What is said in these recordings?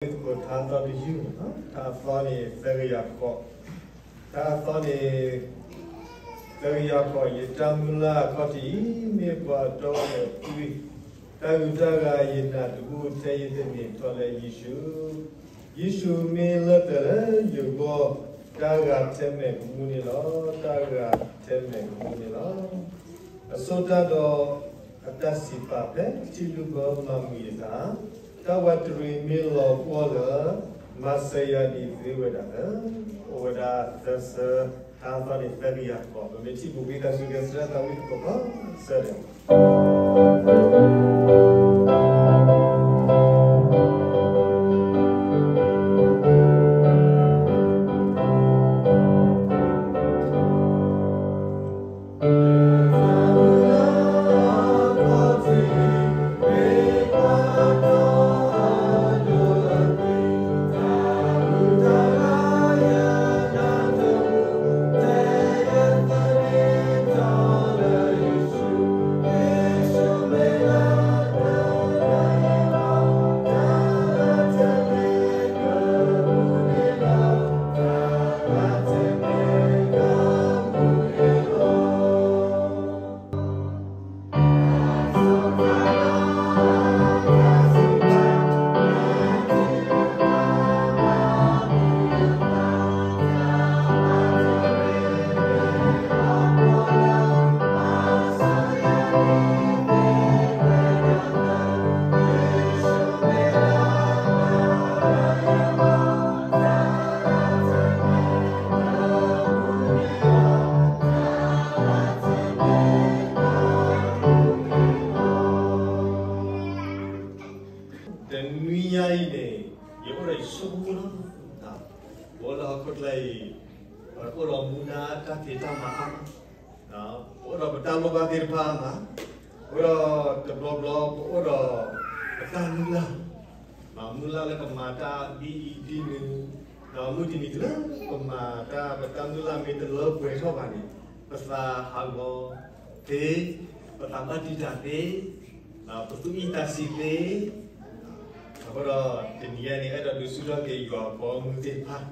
သကိးထါသီတယုၢ်, ထါသီန့ၣ်သၢကယၤဃိး, ထါသီန့ၣ် သၢကယၤဃိး, ယတၢ်မုၢ်လၢ်အခီၣ်ထံးအံၤ မ့ၢ်ပှၤတီအီၣ်အသွံၣ်, တၢ်ဂုၤတၢ်ဂၤယနာ်တဘူၣ် ထဲယသန့ၤထီၣ်လၢယ့ၣ်ၡူး, ယ့ၣ်ၡူးမ့ၢ်လၢၢ်တၢ်လၢယဂီၢ်, တၢ်ဂၤထဲမဲာ်ကမူၣ်န့ၣ်လီၤ, တၢ်ဂၤထဲမဲာ်ကမူၣ်န့ၣ်လီၤ. အဆိကတၢၢ်ဒီး အတၢ်စံးပာ်ဖဲထံလုၢ်ဘၢမၤမုာ်ယသး, တၢ်ဝးတရံးမ့ၢ်လီၤပှီၢ်လၢ မၤစၢၤယၤဒ်သ့ဝဲဒၣ်လၢ အိၣ်ဝဲဒၣ်သၢဆၢ, ထါသီန့ၣ်သၢကယၤဃိး, ပမ့ၢ်ထံၣ်ပူၤကွံာ်တၢ်စူၤကဲၤစၢၤသးဝံၣ်သကိးကီးစၢၤန့ၣ် တနွံညါအံၤန့ၣ် ယအိၣ်ဒီးယဆိကမိၣ်လီၤ. ပအိၣ်လၢဟီၣ်ခိၣ်ချၢအံၤ ပအိၣ်ဒီးမူဒါတၢ်ဖံးတၢ်မၤအါမး, ပအိၣ်ဒီးပတၢ်လိၣ်ဘၣ်သ့ၣ်တဖၣ်အါမး, ပအိၣ်ဒီးတဘျီဘျီ ပအိၣ်ဒီးပတၢ်မုၢ်လၢ်, မုၢ်လၢ်လၢကမၤတၢ်ဒ်အံၤဒ်နုၤ, ဒီးမုၢ်တနံၤတုၤလၢပမၤတၢ် ပတၢ်မုၢ်လၢ်မ့ၢ်တလၢပှဲၤထီၣ်ဘၣ်န့ၣ် ပသးဟးဂီၤသ့, ပသးဘၣ်တံာ်တာ်သ့, ပသူၣ်အံၣ်သးဆံးသ့, အဃိဒီးတနံၤညါန့ၣ် အဲၣ်ဒိးဒုးဆူၣ်ထီၣ်က့ၤယွၤအဘီအမုၢ်သ့ၣ်တဖၣ်,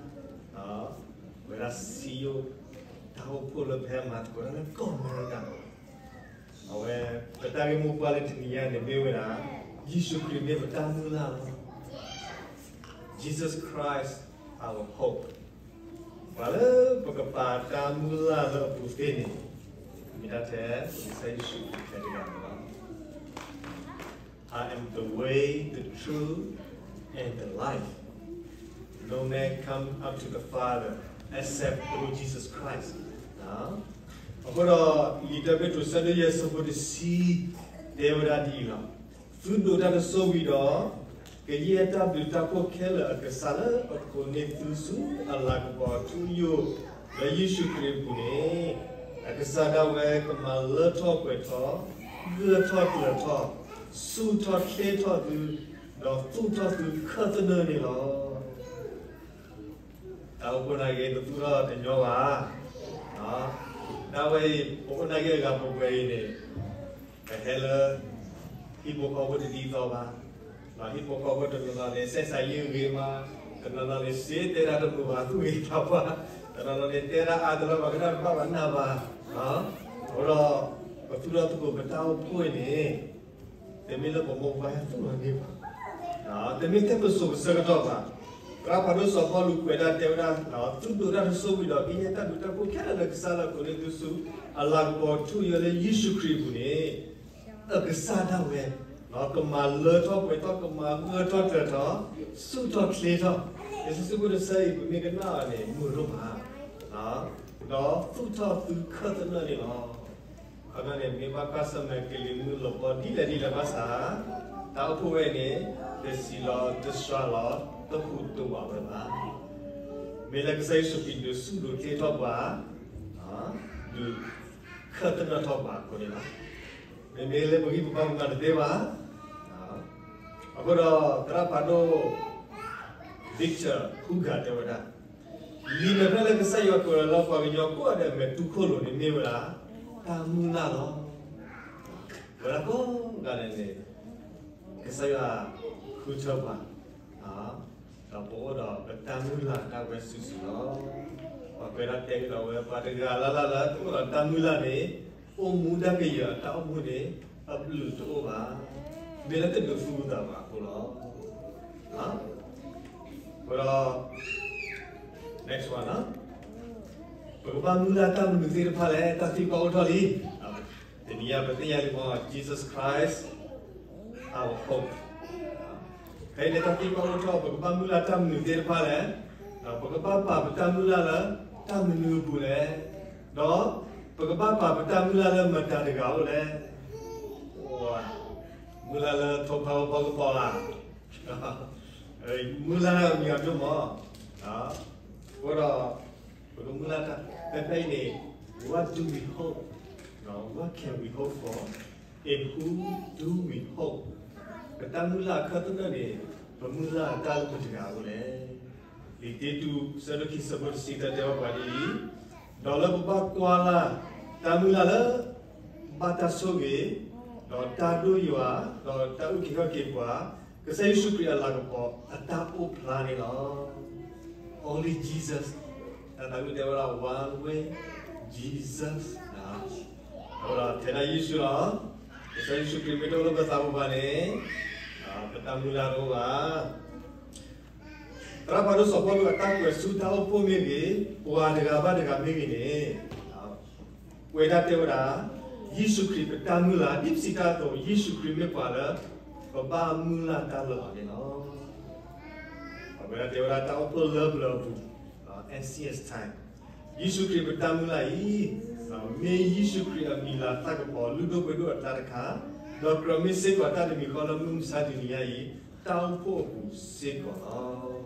ဝဲဒၣ်စံယိၣ်တၢ်အိၣ်ဖှိၣ်လၢပဟဲမၤသကိးတၢ်လၢကီၢ်အမဲရကၤ, အဝဲ ပတၢ်ဂ့ၢ်မိၢ်ပှၢ်လၢတနံၤညါန့ၣ်မ့ၢ်ဝဲဒၣ် ယ့ၣ်ၡူးခရံာ်မ့ၢ်ပတၢ်မုၢ်လၢ်လီၤ. Jesus Christ our hope. ပှၤလၢပကပာ်တၢ်မုၢ်လၢ်လၢအပူၤသ့န့ၣ် မ့ၢ်ဒၣ်ထဲကစၢ်ယ့ၣ်ၡူးခရံာ်ခဲကနံၣ်အံၤလီၤ. I am the way, the truth, and the life. No man come up to the Father except through Jesus Christ. အဃိဒီး လံာ်တၢ်ပ့းတရူး အဆၢဒိၣ်ယဲၢ် အဆၢဖိတဆံ တဲဝဲဒၣ်ဒ်အံၤလီၤ. သုဒိးတၢ်တစိၢ်ဝံၤဒီး ကယဲၢ်တၢ်ဘျုးတၢ်ဖှိၣ်ခဲလၢာ်အကစၢ်လၢအကိးန့ၢ်သုဆူအလၤကပီၤထူယိာ် လၢယ့ၣ်ၡူးခရံာ်အပူၤန့ၣ် အကစၢ်ဒၣ်ဝဲကမၤလၢထီၣ်ပှဲၤထီၣ် ဂၢၢ်ထီၣ်ကျၢၤထီၣ် ဆူၣ်ထီၣ်ချ့ထီၣ်သု ဒီးသူၣ်ထီၣ်သုခၢၣ်သနၢၣ်န့ၣ်လီၤ. တၢ်အိၣ်ဖှိၣ်နာ်က့ တသူၣ်ထီၣ်တညီဘၣ်. ဒၣ်ဝဲအံၤ ပအိၣ်နာ်က့အဂၤပှဲၤပှဲၤအံၤန့ၣ် ပဟဲလၢ ဟံၣ်ဖိဃီဖိတဒ်သိးဘၣ်. ဟံၣ်ဖိဃီဖိတနီၤနီၤန့ၣ် စဲးစးယံၢ်ဂ့ၤမး, တနီၤနီၤန့ၣ် စ့တဲတၢ်တမုာ်ဘၣ် သူၣ်ဂ့ၤသးပှၢ်, တနီၤနီၤန့ၣ် တဲဒၣ်အါတလၢ ပှၤကနၣ်တဘၣ်ဘၣ်နၢ်ဘၣ်. အဃိဒီး ပသူၣ်ထီၣ်သကိးပတၢ်အိၣ်ဖှိၣ်အံၤန့ၣ် တမ့ၢ်လၢပမိၢ်ပပၢ်ဟဲသူၣ်လီၤန့ၢ်ဘၣ်, တမ့ၢ်ထဲပစိၤပဆၢကတီၢ်ဘၣ်. သရၣ်ဖးဒိၣ်စီၤပီလူးကွဲးဒၣ်တဲဝဲဒၣ်, သုဒိးတၢ်တစိၢ်ဝံၤဒီး ကယဲၢ်တၢ်ဘျုးတၢ်ဖှိၣ်ခဲလၢာ်လၢကစၢ်လၢအကိးန့ၢ်သုဆူ အလၤကပီၤထူယိာ်လၢယ့ၣ်ၡူးခရံာ်အပူၤန့ၣ် အကစၢ်ဒၣ်ဝဲ ကမၤလၢထီၣ်ပှဲၤထီၣ် ကမၤဂၢၢ်ထီၣ်ကျၢၤထီၣ် ဆူၣ်ထီၣ်ချ့ထီၣ်. လံာ်စီဆှံဖိတဆၢအံၤ ပမ့ၢ်ကနၣ်အီၤန့ၣ် မုာ်ဒိၣ်မး, ဒီးသူၣ်ထီၣ်သုခၢၣ်သနၢၣ်န့ၣ်လီၤ. ခီပညီန့ၣ် မ့ၢ်ဘၣ်ကွၢ်ဆၢၣ်မဲာ်ကလံၤမုၢ်လီၤဘီဒ်လဲၣ်ဒ်လဲၣ်ဘၣ်ဆၣ်, တၢ်အိၣ်ဖှိၣ်ဝဲန့ၣ် တစံးလီၤတစှၤလီၤ တဟူးတဝးဝဲဘၣ်. မ့ၢ်လၢကစၢ်ယ့ၣ်ၡူးခရံာ်ဒုးဆူၣ်ဒိးချ့ထီၣ်ပှၤ, ဒုးခၢၣ်သနၢၣ်ထီၣ်ပှၤအဃိန့ၣ်လီၤ. မ့မ့ၢ်လၢပဂံၢ်ပဘါပမၤတသ့ဘၣ်. အဃိဒီးသရၣ်ဖးဒိၣ် Victor Hugo တဲဝဲဒၣ်, လံာ်မဲာ်ဖျၢၣ်လၢကစၢ်ယွၤကွဲးလီၤလၢပှၤကညီကိးဂၤဒဲးအမဲာ်တူၢ်ခိၣ်လိၤန့ၣ်မ့ၢ်ဝဲဒၣ် တၢ်မုၢ်လၢ်လီၤ. ပဝဲဒၣ်ကိးဂၤဒဲးန့ၣ် ကစၢ်ယွၤဃုထၢပှၤ, ပတၢ်မုၢ်လၢ်တၢ်ဝဲစုာ်စုာ်လီၤ. ပှၤကွဲးဒၣ်တဲကဒီးဝဲ ပှၤတဂၤလၢ်လၢ်လၢတအိၣ်ဒီးတၢ်မုၢ်လၢ်န့ၣ် အိၣ်မူဒၣ်ကယၢၤအတၢ်အိၣ်မူန့ၣ် အဘျုးတအိၣ်ဘၣ်. မ့ၢ်လၢတဒုးသူၣ်အသးဘၣ်အဃိလီၤ. အဃိဒီး next one လီၤ. ပကဘၣ်မုၢ်လၢ်တၢ်မနုၤသ့ၣ်တဖၣ်လဲၣ်. တၢ်သံကွၢ်အိၣ်ထီၣ်လံ. တနံၤအံၤပသ့ၣ်ညါလံမ့ၢ် Jesus Christ our hope. ဖဲအံၤန့ၣ် တၢ်သံကွၢ်အိၣ်ထီၣ် ပကဘၣ်မုၢ်လၢ်တၢ်မနုၤသ့ၣ်တဖၣ်လဲၣ်. ဒီးပကဘၣ်ပာ်ပတၢ်မုၢ်လၢ်လၢတၢ်မနုၤအပူၤလဲၣ်. ဒီးပကဘၣ်ပာ်ပတၢ်မုၢ်လၢ်လၢမတၤတဂၤအအိၣ်လဲၣ်. မုၢ်လၢ်လၢထိၣ်ဖးဝဲပှၤကပီၤဧါ. မုၢ်လၢ်လၢအမံၤအဒိၣ်မး. အဃိဒီး ပကမုၢ်လၢ်တၢ် ဖဲဖဲအံၤန့ၣ် what do we hope? What can we hope for? And who do we hope? ပတၢ်မုၢ်လၢ်အခၢၣ်သနၢၣ်န့ၣ် ပမုၢ်လၢ်တၢ်လၢမတၤတဂၤအအိၣ်လဲၣ်. လံာ်တ့တူး ဆၢဒိၣ်ခံ ဆၢဖိတဆံတၢ တဲဘၣ်ပှၤဒ်အံၤ, ဒီးလၢပဘၣ်ကွၢ်လၢ် တၢ်မုၢ်လၢ်လၢ ဘၣ်တၢ်ဆိၣ်ဂ့ၤ, ဒီးတၢ်ဒိၣ်ယွၤ, ဒီးတၢ်အုၣ်က့ၤခီၣ်က့ၤပှၤ, ကစၢ်ယ့ၣ်ၡူးခရံာ်အလၤကပီၤအတၢ်အိၣ်ဖျါန့ၣ်လီၤ. Only Jesus. တၢ်သးဝံၣ်တဲဝဲဒၣ် one way Jesus. အဃိဒီးထဲဒၣ်ယ့ၣ်ၡူးလီၤ. ကစၢ်ယ့ၣ်ၡူးခရံာ်မ့ၢ်တအိၣ်လၢပသးပူၤဘၣ်န့ၣ် ပတၢ်မုၢ်လၢ်တအိၣ်ဘၣ်. သရၣ်ဖးဒိၣ်စီၤပီလူးအတၢ်ကွဲးဆူတၢ်အိၣ်ဖှိၣ်မ့ၢ်ဂ့ၤ, ပှၤတဂၤဘၣ်တဂၤမ့ၢ်ဂ့ၤန့ၣ်, ကွဲးဒၣ်တဲဝဲဒၣ်, ယ့ၣ်ၡူးခရံာ်ပတၢ်မုၢ်လၢ်, ဒ်ပစံးတၢ်အသိး ယ့ၣ်ၡူးခရံာ်မ့ၢ်ပှၤလၢ ပဘၣ်မုၢ်လၢ်တၢ်လၢအီၤန့ၣ်လီၤ. အဝဲဒၣ်တဲဝဲဒၣ်တၢ်အိၣ်ဖှိၣ်လၢပျၢၤအပူၤ, ancient time, ယ့ၣ်ၡူးခရံာ်ပတၢ်မုၢ်လၢ်အံၤ, မ့ၢ်ယ့ၣ်ၡူးခရံာ်အမံၤလၤသၣ်ကပီၤလုၢ်ဒိၣ်ပှ့ၤဒိၣ်အကျါတခါ, ဒီးကြၢးမ့ၢ်စ့ၢ်ကီးတၢ်တမံၤဃီလၢမုၢ်မဆါတနံၤညါအံၤ, တၢ်အိၣ်ဖှိၣ်အပူၤစ့ၢ်ကီးလီၤ. တနံၤအံၤန့ၣ် ပ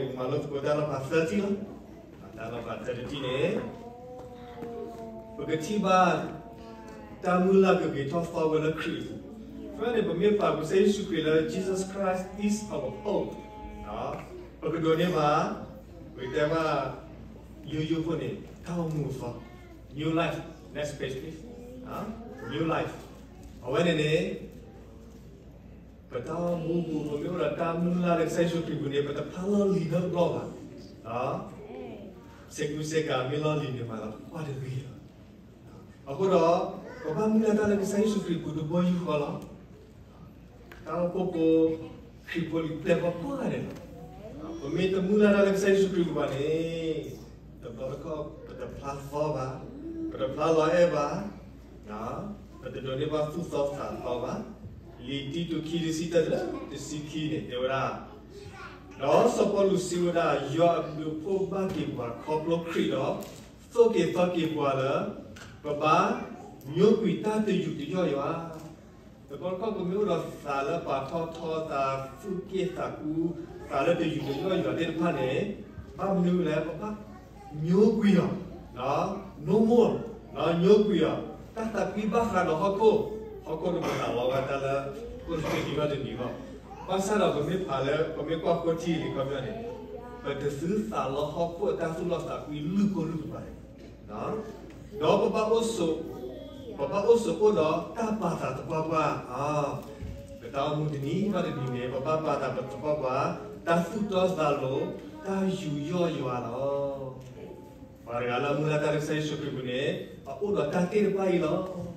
ကမၤလိသကိးတၢ်လီၤဖးသၢထံၣ်လီၤ. တၢ်လီၤဖးသၢထံၣ်န့ၣ် ပကထံၣ်ဘၣ် တၢ်မုၢ်လၢ်ကဂ့ၤထီၣ်သီဝဲလၢခရံာ်အပူၤ. ဖဲန့ၣ် ပမ့ၢ်ပာ်ကစၢ်ယ့ၣ်ၡူးခရံာ်လၢ Jesus Christ is our hope, ပကဒိးန့ၢ်ဘၣ်, ပကတဲဘၣ် ယိယိဖိန့ၣ် တၢ်အိၣ်မူအသီ, new life, next page please, new life, အဝဲန့ၣ်န့ၣ် ပတၢ်အိၣ်မူပူၤ ပမ့ၢ်အိၣ်ဒီးတၢ်မုၢ်လၢ်လၢကစၢ်ယ့ၣ်ၡူးခရံာ်ပူၤန့ၣ် ပတဖျါလီၢ်လံၤနီတဘျီဘၣ်. စ့ကူစ့ကၤမ့ၢ်လီၢ်လံၤန့ၣ် မၤလီၤကွၢ်တဂ့ၤလီၤ. အဃိဒီး ပဘၣ်မုၢ်လၢ်တၢ်လၢကစၢ်ယ့ၣ်ၡူးခရံာ်ပူၤတဘီယူၢ်ဃီလီၤ. တၢ်အိၣ်ဖှိၣ်ဖိ ခရံာ်ဖိလံၤပျဲၢ်ဖိကိးဂၤဒဲးလီၤ. ပမ့ၢ်တမုၢ်လၢ်တၢ်လၢကစၢ်ယ့ၣ်ၡူးခရံာ်ပူၤဘၣ်န့ၣ် တဘျီတခီၣ် ပတဖျါသီဘၣ်, ပတဖျါလီၤအဲၣ်ဘၣ်, ပတဒိးန့ၢ်ဘၣ်သူၣ်သီသးသီဘၣ်. လံာ်တံတူးခံ တဆံတၢ တဆံခံန့ၣ် တဲဝဲဒၣ်, ဒီးစီၤပီလူးစံးဝဲဒၣ်, ယွၤအဘျုးအဖှိၣ်ဘၣ်က့ၤပှၤခီဖျိခရံာ်ဒီး သိၣ်က့ၤသီက့ၤပှၤလၢ ပဘၣ်ညိကွံာ်တၢ်တယူးတယီၣ်ယွၤ. တဘျီတခီၣ်ပမ့ၢ်အိၣ်ဒီးသးလၢပာ်ထီၣ်ထီသး သူၣ်က့ၣ်သးကူ သးလၢတယူးတယီၣ်ယွၤသ့ၣ်တဖၣ်န့ၣ် ဘၣ်မနုၤလဲၣ် ပဘၣ်ညိကွံာ်အီၤ, no more, ညိကွံာ်အီၤ, တၢ်သးကွံဘၣ်ဃးဒီးဟီၣ်ခိၣ်, ဟီၣ်ခိၣ်န့ၣ်ပသးလီဝဲတၢ်လၢ အိၣ်တနံၤဘၣ်တနံၤလီၤ. ဘၣ်ဆၣ်ဒီးပမ့ၢ်ဖးလၢ ပမ့ၢ်ကွၢ်ဃိထံလံၤခီပညီန့ၣ် ပတသုသးလီဟီၣ်ခိၣ်အတၢ်သူၣ်လီၤသးကွံလုၢ်ကိၢ်လုၢ်ကပၤန့ၣ် ဒီးပဘၣ်အိၣ်ဆိး, ပဘၣ်အိၣ်ဆိးအိၣ်ဒီးတၢ်ပာ်သးသပှၢ်ပှၢ်, ပတၢ်အိၣ်မူတနံၤဘၣ်တနံၤန့ၣ် ပဘၣ်ပာ်သးသပှၢ်ပှၢ်, တၢ်သူၣ်တီသးလိၤ, တၢ်ယူးယီၣ်ယွၤလီၤ. ပှၤတဂၤလၢအမုၢ်လၢ်တၢ်လၢကစၢ်ယ့ၣ်ၡူးခရံာ်ပူၤန့ၣ် အအိၣ်ဒီးတၢ်သ့ၣ်တဖၣ်အံၤလီၤ. အ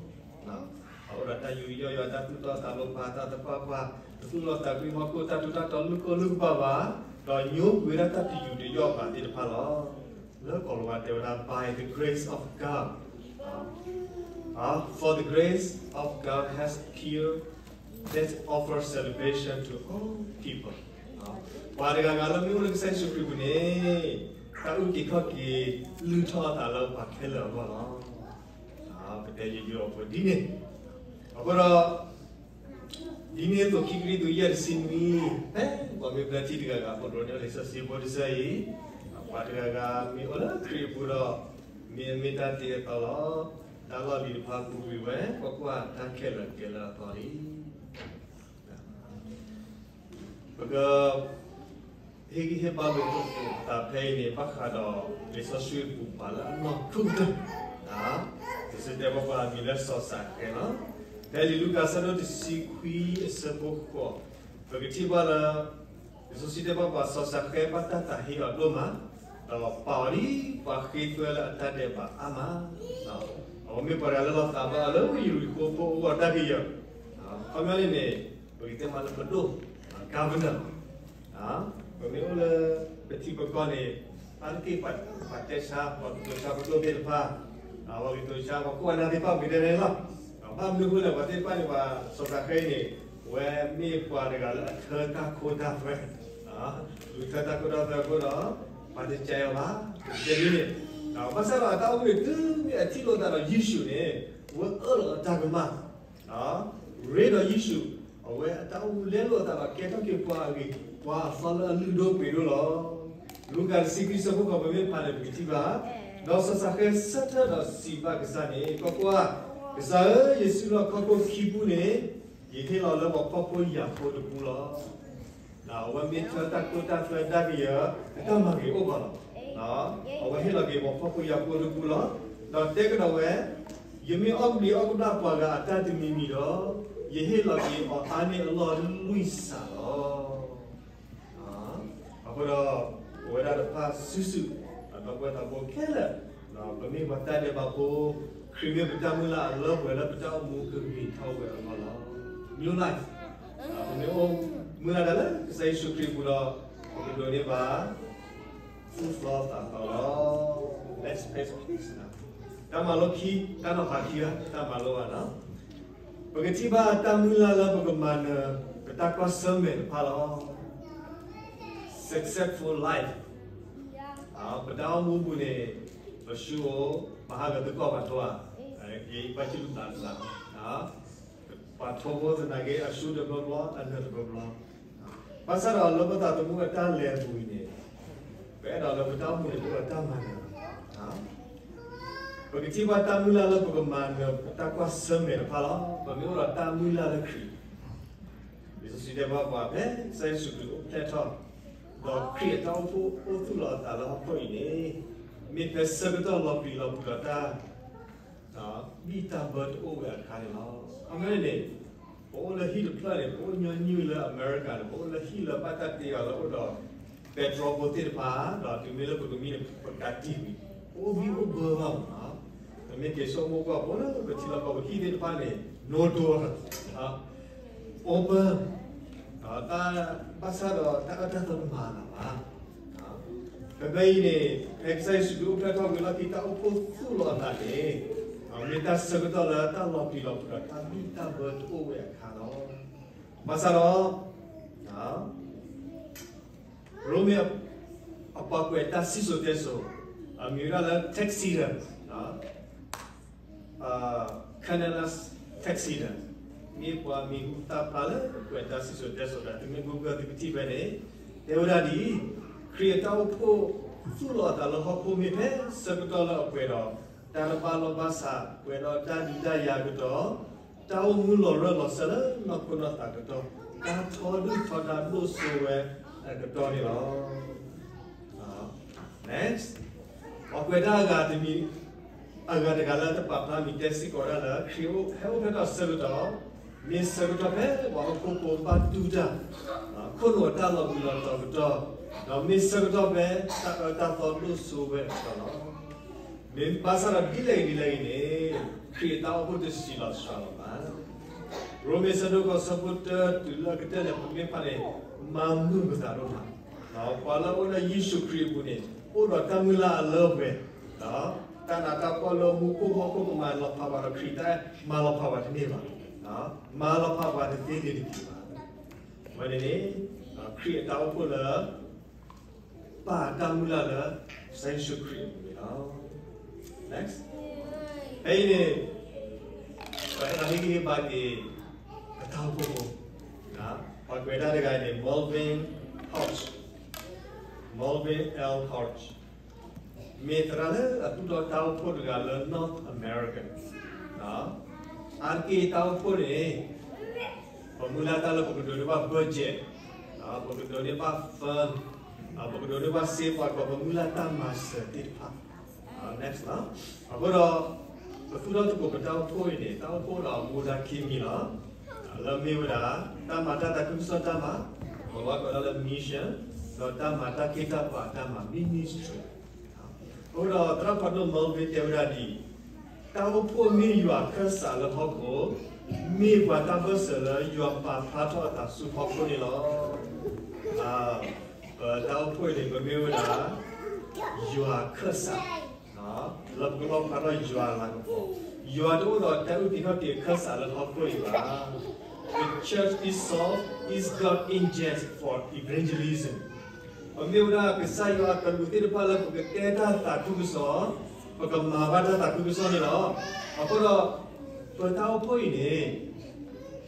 အိၣ်ဒီးတၢ်ယူးယီၣ်ယွၤ, တၢ်သူၣ်တီသးလိၤ, ပာ်သးသပှၢ်ပှၢ်, တသူၣ်လီၤသးကွံဟီၣ်ခိၣ်တၢ်ထူးတၢ်တီၤလုၢ်ကိၢ်လုၢ်ကပၤဘၣ်, ဒီးညိကွံာ်ဝဲဒၣ်တၢ်တယူးတယီၣ်ဘၣ်သ့ၣ်တဖၣ်လီၤ. လၢကိၤလၤဝါတဲဝဲဒၣ် by the grace of God, for the grace of God has appeared that offers salvation to all people. ပှၤတဂၤဂၤလၢမ့ၢ်အိၣ်လၢကစၢ်ယ့ၣ်ၡူးခရံာ်ပူၤန့ၣ် တၢ်အုၣ်က့ၤခီၣ်က့ၤလုၢ်ထီၣ်အသးလၢပှၤခဲလၢာ်အဂီၢ်လီၤ. ပတဲယိယိအဖိဒ်န့ၣ်, အဃိဒီး ဒ်န့ၣ်အသိးခံကရံၣ်သူး ယဲၢ် တဆံနွံ, ဖဲပှၤမ့ၢ်ဘျၢထံတဂၤဂၤအဃိ ဒိးန့ၢ်လံာ်စီဆှံဖိတဆၢအံၤ, ပှၤတဂၤဂၤမ့ၢ်အိၣ်လၢခရံာ်အပူၤဒီး မ့ၢ်အမ့ၢ်တၢ်တ့အသီလီၤ. တၢ်လီၢ်လံၤတဖၣ်ပူၤကွံာ်ဝဲ, ကွၢ်ကွၢ်, တၢ်ခဲလၢာ်ကဲလၢအသီလံ. ပက ဟ့ၣ်ဂံၢ်ဟ့ၣ်ဘါလိာ်သကိးသးဖဲအံၤန့ၣ် ဘၣ်ဃးဒီးလံာ်စီဆှံပူၤပှၤလၢအနီၢ်ခိကတၢၢ်, လံာ်စီဆှံတဲဘၣ်ပှၤအမံၤလၢစီၤစးကဲလီၤ. ဖဲလံာ်လူၤကၣ်အဆၢဒိၣ်တဆံခွံအဆၢဖိဃိး, ပကထံၣ်ဘၣ်လၢ လံာ်စီဆှံတဲဘၣ်ပှၤ စီၤစၤဃဲဘၣ်တၢ်သးဟ့အီၤဒိၣ်မး, ဒီးပာ်အီၤဒ်ပှၤဃ့သွဲလၢအတၢ်ဒဲးဘးအါမး. အဝဲမ့ၢ်ပှၤတဂၤလၢလီၤသးဘၣ်အီၤလၢဝ့ၢ်ယရံၣ်ခိၣ်ဖိအဂီၢ်တၢ်ကယၢၤ, ခီပညီန့ၣ်န့ၣ် ပကတဲမးလၢပဒိၣ် governor ပမ့ၢ်အိၣ်လၢပထံပကီၢ်န့ၣ် အါတက့ၢ်ပှၤ ပှၤတဲဆါ ပှၤကတိၤဆါပဒိၣ်သ့ၣ်တဖၣ်, ပှၤကတိၤဆါပှၤခိၣ်အနၢ်သ့ၣ်တဖၣ် ပကတဲန့ၣ်လီၤ. ဘၣ်မနုၤအဃိလဲၣ် ပှၤသ့ၣ်တဖၣ်န့ၣ် ပှၤစီၤစၤဃဲအံၤန့ၣ် အဝဲမ့ၢ်ပှၤတဂၤလၢအထၢတၢ်ခိတၢ်သွဲ, အထၢတၢ်ခိတၢ်သွဲအဃိဒီး ပှၤတစဲးအီၤဘၣ်, ပကတဲဒ်န့ၣ်, ဘၣ်ဆၣ်ဒီးအတၢ်အိၣ်မူန့ၣ် တုၤမ့ၢ်အထံၣ်လိာ်သးဒီးယ့ၣ်ၡူးန့ၣ် အဝဲအၢၣ်လီၤအတၢ်ကမၣ် ရ့ဒီးယ့ၣ်ၡူး, အဝဲအတၢ်အိၣ်မူလဲလိာ်အသးဒီးကဲထီၣ်က့ၤပှၤအဂ့ၤ, ပှၤအသီလၢအလုၢ်ဒိၣ်ပှ့ၤဒိၣ်လီၤ. လူၤကၣ်တဆံခွံဆၢဖိဃိး ပမ့ၢ်ဖးန့ၣ် ပကထံၣ်ဘၣ်, ဒီးစီၤစၤဃဲဆၢထၢၣ်ဒီးစံးဘၣ်ကစၢ်န့ၣ်, ကွၢ်ကွၢ်, ကစၢ်ဧၢ, ယစုလီၢ်ခီၣ်ခိၣ်ခံပူန့ၣ် ယဟ့ၣ်လီၤလၢပှၤဖှီၣ်ဖိယာ်ဖိတပူလီၤ. အဝဲမ့ၢ်ထၢတၢ်ခိတၢ်သွဲတၢ်ကယၢၤ အတၢ်မၤဂ့ၤအိၣ်ပှၤလီၤ. အဝဲဟ့ၣ်လီၤက့ၤပှၤဖှီၣ်ဖိယာ်ဖိတပူလီၤ. ဒီးတဲကဒီးဝဲ, ယမ့ၢ်အီၣ်ကဘျံးအီၣ်ကဘျၣ်ပှၤဂၤအတၢ်တမံၤမံၤဒီး, ယဟ့ၣ်လီၤက့ၤအီၤအါန့ၢ်အလီၢ်လွံၢ်စးလီၤ. အဃိဒီး ပဝဲဒၣ်တဖၣ်စုာ်စုာ် ဒီပုၢ်ဝဲၢ်သးဘိခဲလၢာ်, ပမ့ၢ်ပှၤတၢ်ဒဲးဘးဖိ, ခရံာ်မ့ၢ်ပတၢ်မုၢ်လၢ်အလၢပှဲၤလၢပတၢ်အိၣ်မူကဂ့ၤထီၣ်ဝဲအဂီၢ်လီၤ. New life, ပမ့ၢ်အိၣ်မုၢ်လၢ်ဒၣ်လၢကစၢ်ယ့ၣ်ၡူးခရံာ်အပူၤဒီး ပကဒိးန့ၢ်ဘၣ် သူၣ်လီသးလီလီၤ. Let's pray. တၢ်မၤလိခံ, တၢ်နီၤဖးခံဂၤ, တၢ်မၤလိဘၣ်နီၤ. ပကထံၣ်ဘၣ်တၢ်မုၢ်လၢ်လၢပကမၤနၢၤ ပတၢ်ကွၢ်ဆၢၣ်မဲာ်တဖၣ်လီၤ. Successful life, ပတၢ်အိၣ်မူပူၤန့ၣ် ပဆူၣ်အိၣ်, ပဟးဂီၤသကိးပှၤထိဧါ, ယဘၣ်စုၣ်တဘျးတဘျး, ပှၤထိဖိသနာ်က့ အဆူၣ်တဘျီဘျီ အနၢၤတဘျီဘျီ. ဘၣ်ဆၣ်ဒီးလၢပသးသမူအတၢ်လဲၤအပူၤအံၤန့ၣ်, ပအဲၣ်ဒိးလၢပတၢ်အိၣ်မူန့ၣ် ပအိၣ်ဒီးတၢ်မၤနၢၤလီၤ. ပကထံၣ်ဘၣ်တၢ်မုၢ်လၢ်လၢပကမၤနၢၤ ပတၢ်ကွၢ်ဆၢၣ်မဲာ်တဖၣ်လီၤ. ပမ့ၢ်အိၣ်ဒီးတၢ်မုၢ်လၢ်လၢခရံာ်, လံာ်စီဆှံတဲဘၣ်ပှၤ ဖဲကစၢ်ယ့ၣ်ၡူးခရံာ်အိၣ်ဖျဲၣ်ထီၣ်, ဒီးခရံာ်အတၢ်အိၣ်ဖှိၣ်အိၣ်သူၣ်လီၤအသးလၢဟီၣ်ခိၣ်အံၤန့ၣ်, မ့ၢ်ဖဲဆၢကတီၢ်လီၤပျံၤလီၤဖုးဒီးတၢ် ဘံၣ်တၢ်ဘၢတအိၣ်ဝဲအခါန့ၣ်လီၤ. အမ့ၢ်န့ၣ်, ပအိၣ်လၢဟံၣ်တဖျၢၣ်န့ၣ် ပအိၣ်ညီနုၢ်လၢအမဲရကၤန့ၣ် ပအိၣ်လၢဟံၣ်လၢဘၣ်တၢ်တ့အီၤလၢအိၣ်ဒီး ပဲတြီဖိသ့ၣ်တဖၣ်, ဒီးတုၤမ့ၢ်လၢပကမံန့ၣ် ပကးတံာ်ဝံၤ, ပအိၣ်ဘံၣ်အိၣ်ဘၢဘၣ်မးနီၤ. ပမ့ၢ်က့ၤဆိကမိၣ်ကွၢ် ပအိၣ်လၢပထံလီၢ်ကီၢ်ပဟံၣ်သ့ၣ်တဖၣ်န့ၣ် နိဒိလီၤ, open, ဘၣ်ဆၣ်ဒီးတၢ်အၢတၢ်သီတမၤလၢၤဘၣ်. ဖဲဖဲအံၤန့ၣ် ဖဲကစၢ်ယ့ၣ်ၡူးခရံာ်အိၣ်ဖျဲၣ်ထီၣ်ဝံၤလီၢ်ခံ တၢ်အိၣ်ဖှိၣ်သူၣ်လီၤအသးန့ၣ်, မ့ၢ်တၢ်ဆၢကတီၢ်လၢတၢ်လီၤပျံၤလီၤဖုးဒီးတၢ်ဘံၣ်တၢ်ဘၢတအိၣ်ဝဲအခါလီၤ. ဘၣ်ဆၣ်ဒီး ရိမ့ၤအပှၤကွဲးတၢ်စံၣ်စိၤတဲစိၤ, အမံၤဝဲဒၣ်လၢ Tacitus, Cornelius Tacitus, မ့ၢ်ပှၤမံၤဟူသၣ်ဖျါလၢကွဲးတၢ်စံၣ်စိၤတဲစိၤဒီး သုမ့ၢ် Google သုကထံၣ်ဖဲန့ၣ်, တဲဝဲဒၣ်ဒ်အံၤ, ခရံာ်အတၢ်အိၣ်ဖှိၣ်သူၣ်လီၤအသးလၢဟီၣ်ခိၣ်မ့ၢ်ဖဲဆၢကတီၢ်လၢအပှဲၤဒီး တၢ်တဘၣ်လိာ်ဘၣ်စး ပှဲၤဒီးတၢ်ဒုးတၢ်ယၤအကတီၢ်, တၢ်အိၣ်မူလီၤရၢၢ်လီၤစၢၤလၢနီၢ်ခိနီၢ်သးအကတီၢ်, တၢ်ထီဒုၣ်ထီဒါဒိၣ်စိဝဲအကတီၢ်န့ၣ်လီၤ. Next, ပှၤကွဲးတၢ်အဂၤတမံၤ, အဂၤတဂၤလၢတပာ်ဖျါမံၤ တဲစ့ၢ်ကီးဝဲဒၣ်လၢ ခရံာ်ဟဲအိၣ်ဖျဲၣ်ထီၣ်ဆၢကတီၢ်, မ့ၢ်ဆၢကတီၢ်ဖဲပှၤဟီၣ်ခိၣ်ဖိဘၣ်တူၢ်တၢ်, ခိၣ်နူာ်အတၢ်လီၤဘှံးလီၤတီၤအကတီၢ်, ဒီးမ့ၢ်ဆၢကတီၢ်ဖဲတၢ်အၢတၢ်သီဒိၣ်စိဝဲအကတီၢ်လီၤ. မ့ၢ်ဘၣ်ဆၣ်ဒီးဒ်လဲၣ်ဂ့ၤဒ်လဲၣ်ဂ့ၤန့ၣ်, ခရံာ်အတၢ်အိၣ်ဖှိၣ်တဆံးလီၤစှၤလီၤဘၣ်. ရိမ့ၤဆၢဒိၣ်ဃိးဆၢဖိတၢတုၤလၢကတၢၢ်န့ၣ် ပမ့ၢ်ဖးန့ၣ်, မၤမုာ်ပသးဒိၣ်မး, ပှၤလၢအအိၣ်လၢယ့ၣ်ၡူးခရံာ်အပူၤန့ၣ် အိၣ်ဒီးတၢ်မုၢ်လၢ်အလၢပှဲၤ, တၢ်နးတၢ်ဖှီၣ်လၢမူခိၣ်ဟီၣ်ခိၣ်ကမၤလီၤဖးပှၤဒီး ခရံာ်တၢ်မၤလီၤဖးပှၤတန့ၢ်ဘၣ်, မၤလီၤဖးပှၤတသ့လၢၤတက့ၢ်ဘၣ်. အဝဲန့ၣ်န့ၣ်, ခရံာ်အတၢ်အိၣ်ဖှိၣ်လၢ ပာ်တၢ်မုၢ်လၢ်လၢ ကစၢ်ယ့ၣ်ၡူးခရံာ်အပူၤန့ၣ်လီၤ. Next, ဖဲအံၤန့ၣ်, ပအဲၣ်ဒိးဟ့ၣ်ဂံၢ်ဟ့ၣ်ဘါက့ၤ ပတၢ်အိၣ်ဖှိၣ်ဖိ, ပှၤကွဲးတၢ်တဂၤန့ၣ် Melvin Hodge, Melvin L Hodge, မ့ၢ်သရၣ်လၢအသူၣ်ထီၣ်တၢ်အိၣ်ဖှိၣ်တဂၤလၢ North America, အါတက့ၢ်တၢ်အိၣ်ဖှိၣ်န့ၣ် ပမုၢ်လၢ်တၢ်လၢပကဒိးန့ၢ်ဘၣ် budget, ပကဒိးန့ၢ်ဘၣ် fund, ပကဒိးန့ၢ်ဘၣ်စ့ပှၤကီၢ် ပမုၢ်လၢ်တၢ်မၤစၢၤသ့ၣ်တဖၣ်. Next, အဃိဒီး ပသူၣ်ထီၣ်သကိးပတၢ်အိၣ်ဖှိၣ်အံၤန့ၣ် တၢ်အိၣ်ဖှိၣ်ဒီးအမူဒါခံမံၤလီၤ. လၢမ့ၢ်ဝဲဒၣ် တၢ်မၤတၢ်သးခုကစီၣ်တၢ်မၤ, ပှၤကိးဒၣ်လၢ mission, ဒီးတၢ်မၤတၢ်ခ့တၢ်ပာ်တၢ်မၤ ministry. အဃိဒီးသရၣ်ဖးဒိၣ် Mulvey တဲဝဲဒၣ်ဒ်အံၤ, တၢ်အိၣ်ဖှိၣ်မ့ၢ်ယွၤအခၢၣ်စးလၢဟီၣ်ခိၣ်, မ့ၢ်ပှၤတၢ်ပၢၢ်ဆၢလၢယွၤပာ်ဖျါထီၣ်အသးဆူဟီၣ်ခိၣ်န့ၣ်လီၤ. ပတၢ်အိၣ်ဖှိၣ်အံၤန့ၣ် ပမ့ၢ်ဝဲဒၣ် ယွၤအခၢၣ်စး လၢပကလီၣ်ဖျါထီၣ်ယွၤအလၤကပီၤ, ယွၤတအိၣ်ဒီးတၢ်အုၣ်က့ၤခီၣ်က့ၤအခၢၣ်စးလၢဟီၣ်ခိၣ်အံၤဘၣ်. The church itself is God's agent for evangelism. ပမ့ၢ်ဝဲဒၣ်ကစၢ်ယွၤအကလူးသ့ၣ်တဖၣ်လၢပကကဲတၢ်သးခုကစီၣ်, ပကမၤဘၣ်တၢ်သးခုကစီၣ်န့ၣ်လီၤ. အဃိဒီး ပတၢ်အိၣ်ဖှိၣ်အံၤန့ၣ်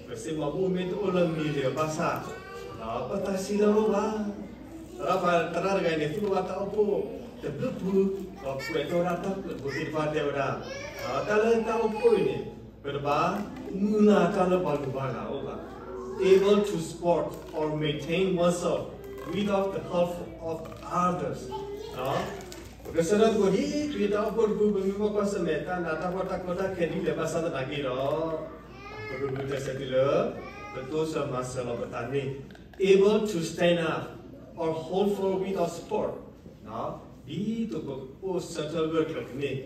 ပစံးမီၤဘူၣ်မ့ၢ်တအိၣ်လၢမံၤလ့ၤအဘၣ်ဆၣ်, ပသးဆံးလၢၤဘၣ်. သရၣ်ဖးဒိၣ်တဂၤအံၤန့ၣ် သူၣ်ကဘၣ်တၢ်အိၣ်ဖှိၣ်တဘျုးဖု, ဒီးကွဲးထီၣ်ဝဲဒၣ်တၢ်ကွဲးဖိသ့ၣ်တဖၣ်တဲဝဲဒၣ်, တၢ်လၢတၢ်အိၣ်ဖှိၣ်အံၤန့ၣ် ပတဘၣ်မုၢ်လၢ်တၢ်လၢပှၤဂုၤပှၤဂၤအအိၣ်ဘၣ်. Able to support or maintain oneself without the help of others. ပကဆၢထၢၣ်သကိးဒ်ခရံာ်အတၢ်အိၣ်ဖှိၣ်တဖု ပမ့ၢ်ဘၣ်ကွၢ်ဆၢၣ်မဲာ်တၢ်နးတၢ်ဖှီၣ်တၢ်ကီတၢ်ခဲဒ်လဲၣ်ဘၣ်ဆၣ်သနာ်က့ဒီး, ပကဂုာ်ကျဲးစၢးတုၤလၢ ပတိစၢၤမၤစၢၤလီၤပသးန့ၣ်, able to stand up or hold firm with our support, ဒ်သိးပကအိၣ်ဆၢထၢၣ်ဂၢၢ်ကျၢၤကန့ၢ်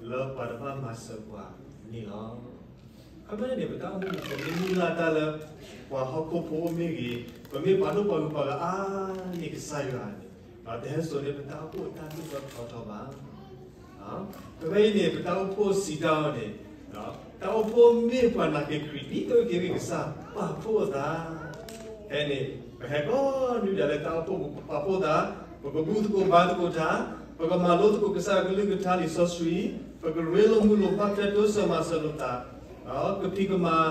လၢပှၤတဘၣ်မၤစၢၤပှၤန့ၣ်လီၤ. ခီဖျိန့ၣ် ပတၢ်အိၣ်မူန့ၣ် ပမ့ၢ်မုၢ်လၢ်တၢ်လၢ ပှၤဟီၣ်ခိၣ်ဖိအိၣ်မ့ၢ်ဂ့ၤ, ပမ့ၢ်ပှၤဒိၣ်ပှၤဂုၤပှၤဂၤအါန့ၢ်ကစၢ်ယွၤန့ၣ်, ဒီးတဟဲစိာ်န့ၢ်ပတၢ်အိၣ်ဖှိၣ်အတၢ်သိၣ်တၢ်သီထီဘၣ်. ဖဲအံၤန့ၣ် ပတၢ်အိၣ်ဖှိၣ်စံးတၢ်အီၤန့ၣ်, တၢ်အိၣ်ဖှိၣ်မ့ၢ်ပှၤနာ်က့ၤခရံာ် ဒ်သိးက့ၤဂ့ၤကစၢ် ပာ်ဖှိၣ်အသး ဖဲန့ၣ် ပဟဲကိးနွံဒၣ်လၢတၢ်အိၣ်ဖှိၣ်ပပာ်ဖှိၣ်သး, ပကဘူၣ်သကိးဘါသကိးတၢ်, ပကမၤလိသကိးကစၢ်အကလုၢ်ကထါလံာ်စီဆှံ, ပကရ့လိာ်မုာ်လိာ်ဘၣ်ထွဲတိစၢၤမၤစၢၤလိာ်သး, ကဖံးကမၤ,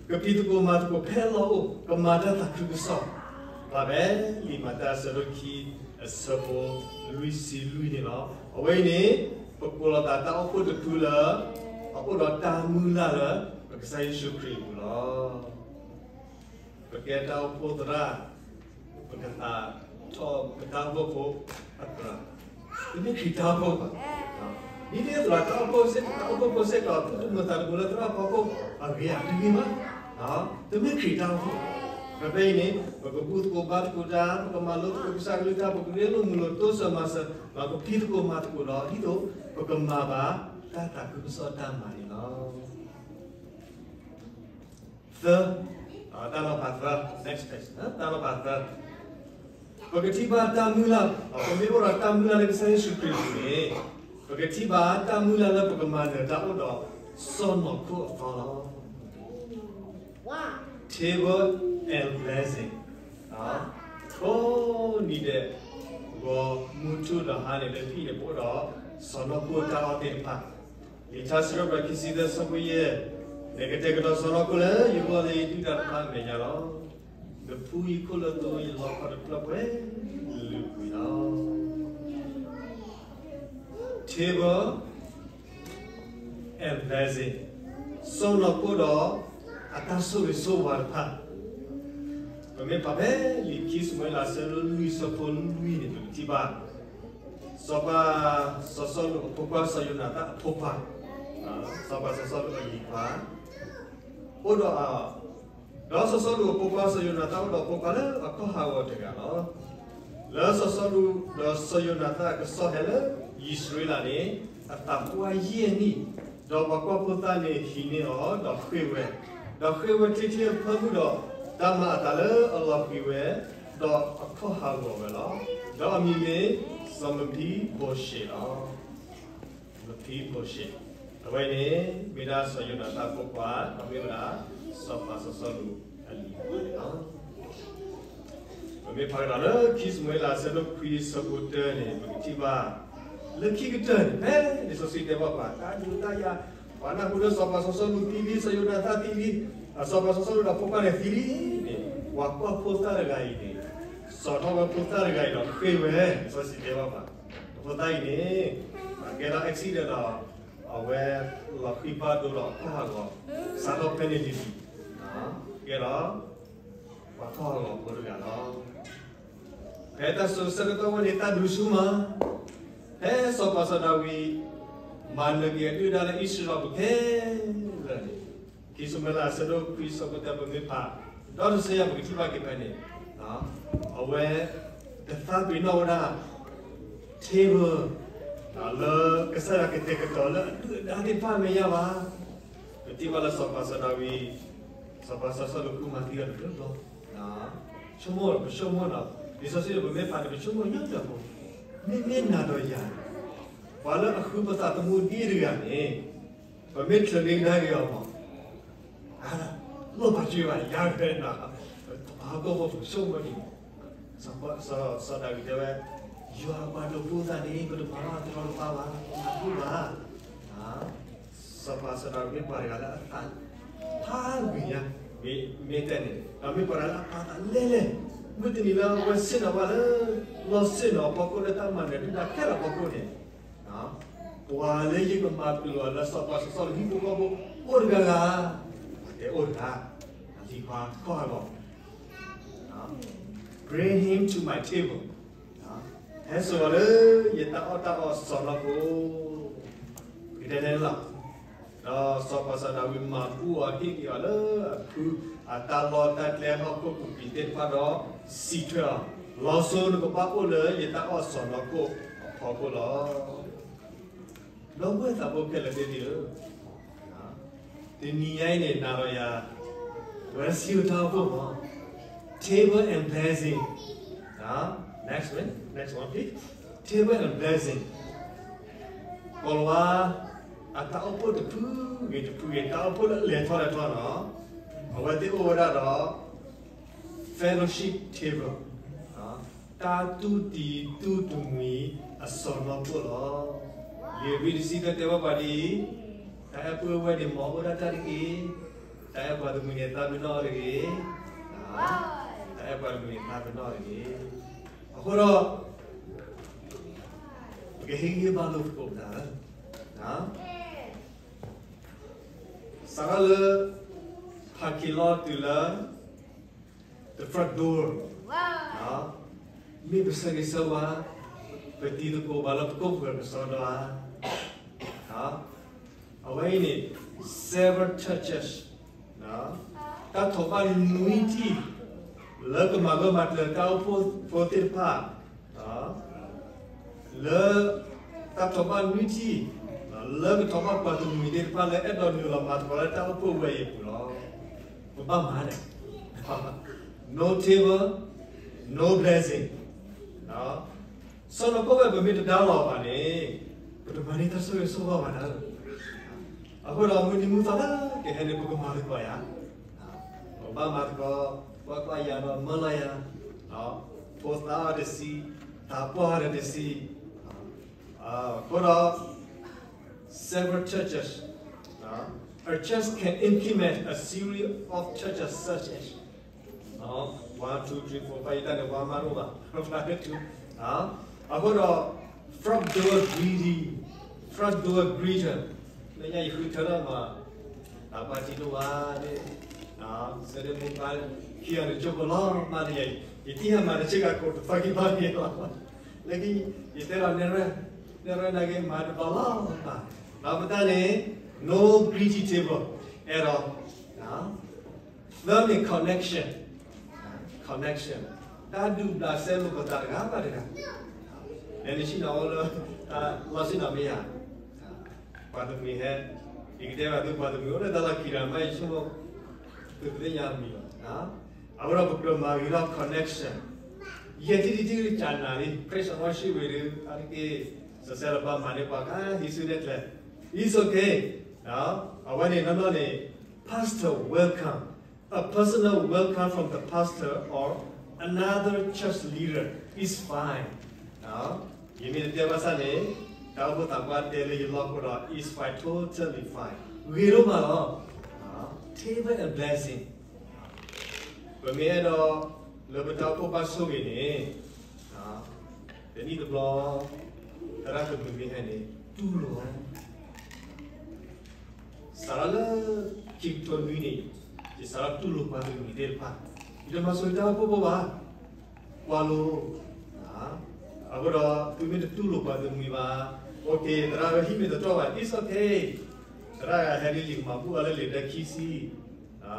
ကဖံးသကိးမၤသကိးဖဲလီၢ်အိၣ်, ကမၤတၢ်သးခုကစီၣ်, ပာ်ဖဲလံာ်မၤတၢ်အဆၢဒိၣ်ခံ အဆၢဖိလွံၢ်ဆံလွံၢ်န့ၣ်လီၤ. အဝဲအံၤန့ၣ် ပကိးလီၤသးတၢ်အိၣ်ဖှိၣ်တဖုလၢ အအိၣ်ဒီးတၢ်မုၢ်လၢ်လၢ ပကစၢ်ယ့ၣ်ၡူးခရံာ်အပူၤလီၤ. ပကဲတၢ်အိၣ်ဖှိၣ်သရၣ်, ပကသးထီၣ်ပတၢ်အိၣ်ဖှိၣ်ဖိအသရၣ်, တမ့ၢ်ခရံာ်တၢ်အိၣ်ဖှိၣ်ဘၣ်. ဒ်န့ၣ်အသိး တၢ်အိၣ်ဖှိၣ်စ့ၢ်ကီး တၢ်အိၣ်ဖှိၣ်ဖိစ့ၢ်ကီး သူၣ်တမုာ်သးတမုာ်လၢသရၣ်ဖီခိၣ်အဂ့ၤဧါ, တမ့ၢ်ဘၣ်. တမ့ၢ်ခရံာ်တၢ်အိၣ်ဖှိၣ်. ဖဲအံၤန့ၣ် ပကဘူၣ်သကိးဘါသကိးတၢ်, ပကမၤလိသကိးကစၢ်ကလုၢ်ကထါ, ပကရ့လိာ်မုာ်လိာ်တိစၢၤမၤစၢၤ, ပကဖံးသကိးမၤသကိးဒီး ဒ်သိးပကမၤဘၣ်တၢ်သးခုကစီၣ်တၢ်မၤန့ၣ်လီၤ. သၢ, တၢ်နီၤဖးသၢ, next page, တၢ်နီၤဖးသၢ, ပကထံၣ်ဘၣ်တၢ်မုၢ်လၢ်, ပမ့ၢ်အိၣ်ဒီးတၢ်မုၢ်လၢ်လၢကစၢ်ယ့ၣ်ၡူးခရံာ်အပူၤန့ၣ်, ပကထံၣ်ဘၣ်တၢ်မုၢ်လၢ်လၢပကမၤနၢၤတၢ်အိၣ်ဒီးစီၢ်နီၤခိၣ်အသီလီၤ. Table and blessing, ကိးနံၤဒဲး ဂီၤမုၢ်ထူၣ်ဒီးဟါန့ၣ် လၢဟံၣ်န့ၣ် ပအိၣ်ဒီးစီၢ်နီၤခိၣ်တၢ်အီၣ်သ့ၣ်တဖၣ် လံာ်ထါစံးထီၣ်ပတြၢၤ ခံဆံသၢ ဆၢဖိယဲၢ်, နကတဲာ်ကတီၤစီၢ်နီၤခိၣ်လၢယဂီၢ်လၢယဒုၣ်ဒါတဖၣ်အမဲာ်ညါလီၤ. နဖှူယံၤခိၣ်လၢသိ ယလီခီတဖျၢၣ်ပှဲၤလုာ်ကွံာ်လီၤ. Table and blessing, စီၢ်နီၤခိၣ်ဒီးအတၢ်ဆိၣ်ဂ့ၤဆိၣ်ဝါတဖၣ်, ပမ့ၢ်ပာ်ဖဲလံာ်ခံၡမူၤအ့လး အဆၢဒိၣ်လွံၢ် ဆၢဖိလွံၢ်န့ၣ် ပကထံၣ်ဘၣ် စီၤပၤစီၤစီလူးအဖိခွါ စီၤယိၤနၤသၣ်အဖိခွါ, စီၤပၤစီၤစီလူးအမိၢ်ခွါ, အိၣ်ဒီးအ, ဒီးစီၤစီလူးအဖိခွါ စီၤယိၤနၤသၣ် အိၣ်ဒီးအဖိခွါလၢအခီၣ်ဟးဂီၤတဂၤလီၤ. လၢစီၤစီလူးဒီးစီၤယိၤနၤသၣ်ကဆီၣ်ဟဲလၢယံးစရ့လးန့ၣ် အသးပှၢ်ယဲၢ်နံၣ်, ဒီးပှၤကွၢ်ဖိသၣ်န့ၣ်ဟံးန့ၢ်အီၤ ဒီးဃ့ဝဲ, ဒီးဃ့ဝဲချ့ချ့အဖၢမုၢ်ဒီး တၢ်မၤအသးလၢအလီၤဃံၤဝဲ, ဒီးအခီၣ်ဟးဂီၤဝဲလီၤ. ဒီးအမံၤမ့ၢ်စီၤမဖံဘိၣ်ၡ့လီၤ. မဖံဘိၣ်ၡ့, အဝဲန့ၣ် မ့ၢ်ဒၣ်စီၤယိၤနၤသၣ်အဖိခွါ, ဒီးမ့ၢ်ဝဲဒၣ် စီၤပၤစီၤစီလူးအလံၤန့ၣ်လီၤ. ပမ့ၢ်ဖးကဒီးလၢခံၡမူၤအ့လး အဆၢဒိၣ်ခွံ ဆၢဖိတၢန့ၣ် ပကထံၣ်ဘၣ် လၢခံကတၢၢ်န့ၣ် ဖဲလံာ်စီဆှံတဲဘၣ်ပှၤ တၢ်ဒုးတၢ်ယၤ, ပှၤနၢ်ဟူလၢစီၤပၤစီၤစီလူးသံလံ, စီၤယိၤနၤသၣ်သံလံ, စီၤပၤစီၤစီလူးဒီးဖိခွါန့ၣ်သံလံန့ၣ်, ပှၤကွၢ်ဖိသၣ်တဂၤအံၤန့ၣ် စိာ်ထီၣ်ဝဲဖိသၣ်တဂၤအံၤဒီးဃ့ဝဲ, လံာ်စီဆှံတဲဘၣ်ပှၤ, ဖိသၣ်အံၤန့ၣ် ကဲထီၣ် accident ဒီး အဝဲလီၤဃံၤဘၣ်ဒိဒီးအခီၣ်ဟးဂီၤ, စးထီၣ်ဖဲန့ၣ်တနံၤ, ကဲဒီး ပှၤခီၣ်ဟးဂီၤဖိတဂၤလီၤ. ဖဲတၢ်စိၤဆၢကတီၢ်ဝဲန့ၣ် တၢ်ဒုးဆူၣ်မး, ဖဲစီၤပၤစီၤဒၤဝံး မၤနၢၤက့ၤအဒုၣ်ဒါလၢအံၣ်စရ့လးပူၤခဲလၢာ်န့ၣ်, ခံၡမူၤအ့လး အဆၢဒိၣ်ခွံ ဆၢဖိတၢ ပမ့ၢ်ဖး ဒီးတဆၢယၤပကထံၣ်ဘၣ်က့ၤဖဲန့ၣ်, အဝဲတသးပ့ၤနီၣ်ဝဲဒၣ် table လၢကစၢ်ယွၤကတဲာ်ကတီၤလၢအဒုၣ်အဒါသ့ၣ်တဖၣ်မ့ၢ်ယါဘၣ်. ပထံၣ်ဘၣ်လၢစီၤပၤစီၤဒၤဝံး, စီၤပၤစီၤစီလူးဃုမၤသံအီၤတဘျီဘျီ, ဆိကမိၣ် ပဆိကမိၣ်နီၤ, လံာ်စီဆှံပမ့ၢ်ဖးန့ၣ်ပဆိကမိၣ်ညီညီဖိ, မ့မ့ၢ်နၤဒီးယၤန့ၣ်, ပှၤလၢအဃုပသးသမူဒ်တဂၤန့ၣ်, ပမ့ၢ်ချုးန့ၢ်ကဒါက့ၤအီၤမး လိၣ်ဘၣ်က့ၤဘၣ် ယၤဖဲနီၤ, ပှၤဟီၣ်ခိၣ်ဖိပဆိကမိၣ်ဒ်န့ၣ်, စီၤဒၤဝံးတဲဝဲ, ယွၤအပှၤဒိးဘျၢသးန့ၣ် ပတမၤဘၣ်တရီတပါဘၣ်, ပမၤဘူၣ်ဘၣ်. စီၤပၤစီၤဒၤဝံးမ့ၢ်ပှၤတဂၤလၢအသးဖးဂ့ၤညါ, မ့ၢ်တဲန့ၣ် ဒီးမ့ၢ်ပှၤတဂၤလၢအပာ်သးလဲၢ်လဲၢ်, မုၢ်တနံၤလၢအဝဲဆ့ၣ်နီၤဘၣ်လၢ လီၢ်ဆ့ၣ်နီၤအဖီခိၣ်လၢတၢ်မၤနၢၤဒုၣ်ဒါခဲလၢာ်အဖီခိၣ်န့ၣ် ပှၤလၢယကမၤပျုၤအီၤလၢစီၤပၤစီၤစီလူးဟံၣ်ဖိဃီဖိ အိၣ်တဂၤဂၤ, တဲအိၣ်တဂၤ, အသံကွၢ်ခီၣ်လီၤ, Bring him to my table. ဟဲစိာ်အီၤလၢယတၢ်အီၣ်တၢ်အီစီၤနီၢ်ခိၣ်, ကတဲန့ၣ်လီၤ. ဒီးစီၤပၤစီၤဒၤဝံးမၤဘူၣ်အီၤ ဟ့ၣ်က့ၤအီၤလၢအဖုအတၢ်လီၢ်တၢ်ကျဲဟီၣ်ခိၣ်ပူၤကွံာ်သ့ၣ်တဖၣ်ဒီးစံးထွဲအီၤ, လီၤစိၤနကဘၣ်အိၣ်လၢယတၢ်အီၣ်စီၤနီၢ်ခိၣ်အဖီခိၣ်လီၤ. ဒီပုၢ်ဝဲၢ်သးဘိခဲလၢာ်သ့ၣ်ဧၢ, တနံၤညါအံၤန့ၣ် နၤဒီးယၤ ဝဲစံးဝဲတၢ်အိၣ်ဖှိၣ်မး, table and blessing. Next one, next one please. Table and blessing. ကီၤလၤဝါ အတၢ်အိၣ်ဖှိၣ်တဖုဂ့ၤတဖုဂ့ၤ တၢ်အိၣ်ဖှိၣ်လၢအလဲၤထီၣ်လဲၤထီနီၤ, အဝဲသ့ၣ်အိၣ်ဝဲဒၣ်ဒီး fellowship table, တၢ်တူၢ်တံၤတူၢ်တမှံၤအစီၤနီၢ်ခိၣ်လီၤ. လံာ်ရံတဆံသၢတဲဘၣ်ပှၤဒ်အံၤ, တၢ်အဲၣ်ပုၢ်ဝဲၢ်န့ၣ် မ်အအိၣ်ဒၣ်တၢ်တက့ၢ်. တၢ်အဲၣ်ပှၤတမှံၤန့ၣ် သးပ့ၤနီၣ်အီၤတဂ့ၤ. တၢ်အဲၣ်ပှၤတမှံၤန့ၣ် သးပ့ၤနီၣ်အီၤတဂ့ၤ. အဃိဒီး ပကဟ့ၣ်ဂံၢ်ဟ့ၣ်ဘါလိာ်သကိးပသးလီၤ. စးထီၣ်လၢ ဖးခံလီၤတုၤလၢ the front door, မ့ၢ်ပဆၢဂ့ၤဆၢဝါ, ပတံၤသကိးဘၣ်လၢပကိၣ်ပှဲၤကစီဒီဧါ. အဝဲအံၤန့ၣ် seven churches, တၢ်ထိးဘၣ်နွံထံၣ် လၢကမၤဂၢၢ်မၤကျၢၤတၢ်အိၣ်ဖှိၣ်ဖိသ့ၣ်တဖၣ်, လၢ တၢ်ထိးဘၣ်နွံထံၣ် လၢကထိးဘၣ်ပှၤတမှံၤသ့ၣ်တဖၣ်လၢအဲၣ်ဒိးနုာ်လီၤမၤသကိးလၢတၢ်အိၣ်ဖှိၣ်ဝဲအံၤအပူၤလီၤ. ပဘၣ်မၤန့ၣ် no table, no blessing. စီၤနီၤခိၣ်ဝဲ ပမ့ၢ်တဒါလီၤဘၣ်န့ၣ် ပတမၤန့ၢ်တၢ်ဆိၣ်ဂ့ၤဆိၣ်ဝါဘၣ်န့ၣ်. အဃိဒီးမုၢ်နံၤမုၢ်သီလၢကဟဲန့ၣ် ပကမၤသကိးယၤ, ပဘၣ်မၤသကိး ကွၢ်ကွၢ်ယၤဒီးမၢလီၤယၤ, ဖိသၣ်အီၤတဆံ, သးပှၢ်အီၤတဆံ, အဃိဒီး several churches, a church can implement a series of churches such as, one, two, three, four, five, ယတၢ်န့ၣ် ဝါမးဒိၣ်ဘၣ်, အဃိဒီး front door greeting, front door greeter, လၢညါယဃုထၢထီၣ်မး, တၢ်ပာ်တံၤဒိၣ်ဝါန့ၣ်, စဲဒၣ်မ့ၢ်ပှၤခံဂၤန့ၣ် ကၠိဖိလီၤမးန့ၣ်, ယတံၢ်ဟဲမၤတဆ့ကၤကိးတသီခံသီန့ၣ်လီၤ. လၢခံ ယတဲလီၤနဲၣ်ရဲၣ်, နဲၣ်ရဲၣ်နာ်က့မၤတဘျီလီၤမး, ဒီးပတၢ်န့ၣ် no greeting table, အဲၣ်ဒိး သၢန့ၣ် connection, connection, တၢ်ဒုးဘျးစဲလိာ်ပသးတဂၤဘၣ်တဂၤ, လဲၤနုာ်ဆ့ၣ်နီၤအိၣ်လၢ လီၢ်ဆ့ၣ်နီၤမ့ၢ်ဧါ, ပှၤတမှံၤဟဲ, ယကတဲဘၣ်သုပှၤတမှံၤအိၣ်လၢတၢ်လီၢ်ခံဒီး မ့ၢ်ယဆိကမိၣ် သုပသ့ၣ်ညါမံၤလီၤ. အဃိဒီးပကြၢးမၤဂ့ၤထီၣ် connection, ယဲၢ်ထံၣ်တထံၣ်ကစၢ်နၤလံ praise and worship ဝံၤဒီး အါတက့ၢ် စဲစဲလၢပှၤမၤန့ၢ်ပှၤခါ ဟံးစုနဲၣ်ကျဲ, it's okay. အဝဲန့ၣ်နီၢ်နီၢ်န့ၣ် pastor welcome, a personal welcome from the pastor or another church leader is fine. ယမ့ၢ်တတဲဘၣ်ဆၣ်န့ၣ် တၢ်အိၣ်ဖှိၣ်သးပှၢ်တဲလၢယလီၢ်ခိၣ်ဒီး it's fine, totally fine, ဂ့ၤဒိၣ်မးလီၤ. Table and blessing, ပမ့ၢ်အဲၣ်ဒိးလၢပတၢ်အိၣ်ဖှိၣ်ဘၣ်ဆိၣ်ဂ့ၤန့ၣ်, တနံၣ်တဘျီ သရၣ်တမှံၤမ့ၢ်ဟဲန့ၣ် တူၢ်လိာ်အီၤ, စးထီၣ်လၢ ခံကထိနွံန့ၣ် ယစးထီၣ်တူၢ်လိာ်ပှၤတမှံၤသ့ၣ်တဖၣ်, ယတမၤဆိၣ်ဂ့ၤတၢ်အိၣ်ဖှိၣ်ဖိဘၣ်, ကွၢ်လိ, အဃိဒီး သုမ့ၢ်တတူၢ်လိာ်ပှၤတမှံၤဘၣ်, okay, သရၣ်ဝဲဟံၣ်မ့ၢ်တတီၢ်ဘၣ် it's okay, သရၣ်ဂၤဟဲဒ်ယကမၤဘူၣ်အီၤလၢလံာ်ဒၢခံဆံ,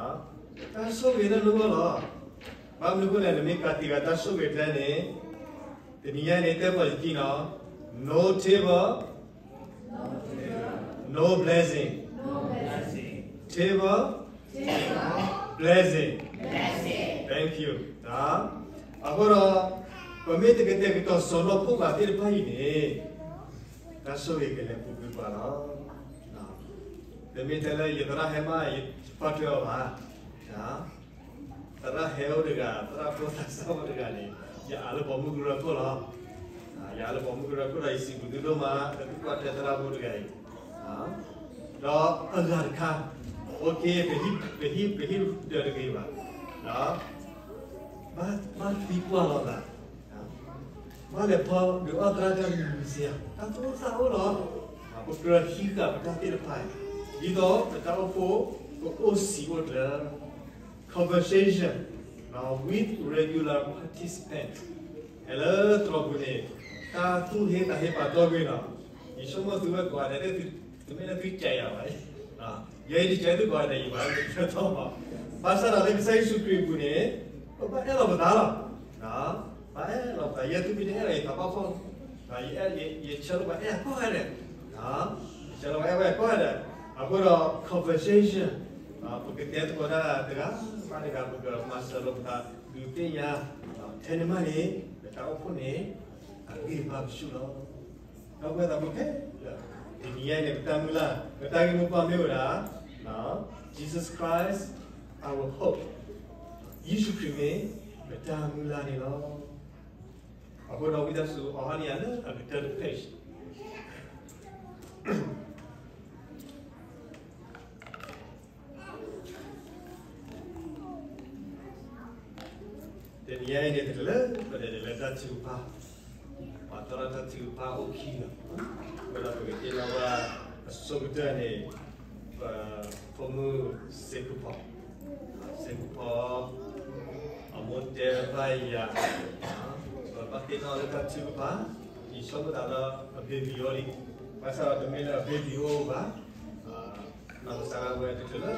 တၢ်ဆိၣ်ဂ့ၤလၢနဂီၢ်လီၤ. ဘၣ်မနုၤအဃိလဲၣ်, နမ့ၢ်ကးတံာ်ဃာ်တၢ်ဆိၣ်ဂ့ၤတဖၣ်န့ၣ်, တနံၤညါန့ၣ် တဲပှၤယခံနီၤ, no table, no blessing, table, blessing. Thank you. အဃိဒီး ပမ့ၢ်တကတဲာ်ကတီၤစီၢ်နီၤဖှိၣ်ဘၣ်သ့ၣ်တဖၣ်အံၤန့ၣ်, တၢ်ဆိၣ်ဂ့ၤကလဲၤပူၤကွံာ်ပှၤလီၤ. တမ့ၢ်တဲလၢယသရၣ်ဟဲမး ယဖီၣ်ထွဲအီၤဘၣ်. သရၣ်ဟဲအိၣ်တဂၤ, သရၣ်ဖိသၣ်ဆၣ်အိၣ်တဂၤန့ၣ်, ယအးလၢပိာ်မုၣ်ကရၢခိၣ်လီၤ. ယအးလၢပိာ်မုၣ်ကရၢခိၣ်ဒီး ယစံးဘျုးသုဒိၣ်မး လၢသုကွၢ်ထွဲသရၣ်ဖိတဂၤအံၤ, ဒီးအဂၤတခါ, အိၣ်က့ၤ ပဟံၣ်ဒၢးတဂ့ၤဘၣ်, ဘၣ်သံကွၢ်လီၤသး, ဘၣ်လဲၤဖီဒုးအီၣ်သရၣ်တၢ်တမံၤမံၤစ့ၢ်ဧါ, တၢ်သူၣ်အိၣ်သးအိၣ်လီၤ. ပကြၢးဟံးဃာ်ပတၢ်သ့ၣ်တဖၣ်အံၤ, ဒ်သိးပတၢ်အိၣ်ဖှိၣ်ကအိၣ်စံာ်အိၣ်ကျၢၤ conversation with regular participant. လၢသရိာ်ပူၤန့ၣ် တၢ်သူၣ်ဟ့သးဟ့ပာ်တီၢ်ကွံာ်နီၤ, ယဆိကမိၣ်သုဝဲကိးဂၤဒဲး, သုမ့ၢ်လၢသုကဲးယၤဘၣ်, ယဲအံၤတကဲးသုကိးဂၤဒဲး ယဘၣ်လၢကဆၢထီၣ်မး, ဘၣ်ဆၣ်ဒီးလၢကစၢ်ယ့ၣ်ၡူးခရံာ်အပူၤန့ၣ်, ပဘၣ်အဲၣ်လီၤပသးလီၤ. ဘၣ်အဲၣ်လီၤပသး, ယဲသုမ့ၢ်တအဲၣ်လီၤယသးဘၣ်ဖီၣ်, ယဆၢလၢပှၤအဲၣ်ကိးဂၤဒဲး, ယဆၢလၢပှၤအဲၣ်ဝဲကိးဂၤဒဲး, အဃိဒီး conversation, ပကတဲသကိးတၢ်တဂၤဘၣ်တဂၤ, ပကမၤစၢၤလိာ်ပသးဒုးသ့ၣ်ညါ, ထဲန့ၣ်မးန့ၣ် ပတၢ်အိၣ်ဖှိၣ်န့ၣ် အဂံၢ်ဘါပဆူၣ်လီၤ. ဒီပုၢ်ဝဲၢ်သးဘိခဲလၢာ်, တနံၤညါအံၤန့ၣ် ပတၢ်မုၢ်လၢ်, ပတၢ်ဂ့ၢ်မိၢ်ပှၢ်မ့ၢ်ဝဲဒၣ်, Jesus Christ, our hope. ယ့ၣ်ၡူးခရံာ်မ့ၢ်ပတၢ်မုၢ်လၢ်န့ၣ်လီၤ. အဃိဒီးဝံသးစူၤ အီၤဟါန့ၣ်ယၤလၢအကတၢၢ်တ page တနံၤညါအံၤန့ၣ် တကလၢပလဲၤလၢတၢ်ထုကဖၣ်, ပှၤသရၣ်တၢ်ထုကဖၣ်အိၣ်ခံလီၤ. အဃိဒီးပကတဲလီၤဝဲအဆိကတၢၢ်န့ၣ်, ပဖိမုၣ်စ့ကဖီ, စ့ကဖီ, အမိၢ်တဲဘၣ်ယၤ, ပဘၣ်သ့ၣ်နီၣ်လၢတၢ်ထုကဖၣ်, ယဆိကမိၣ်သးလၢအ baby အိၣ်လံ, ဘၣ်ဆၣ်ဒီးတမ့ၢ်လၢအ baby အိၣ်ဘၣ်, နီၢ်ကစၢ်ဒၣ်ဝဲတချုးလၢ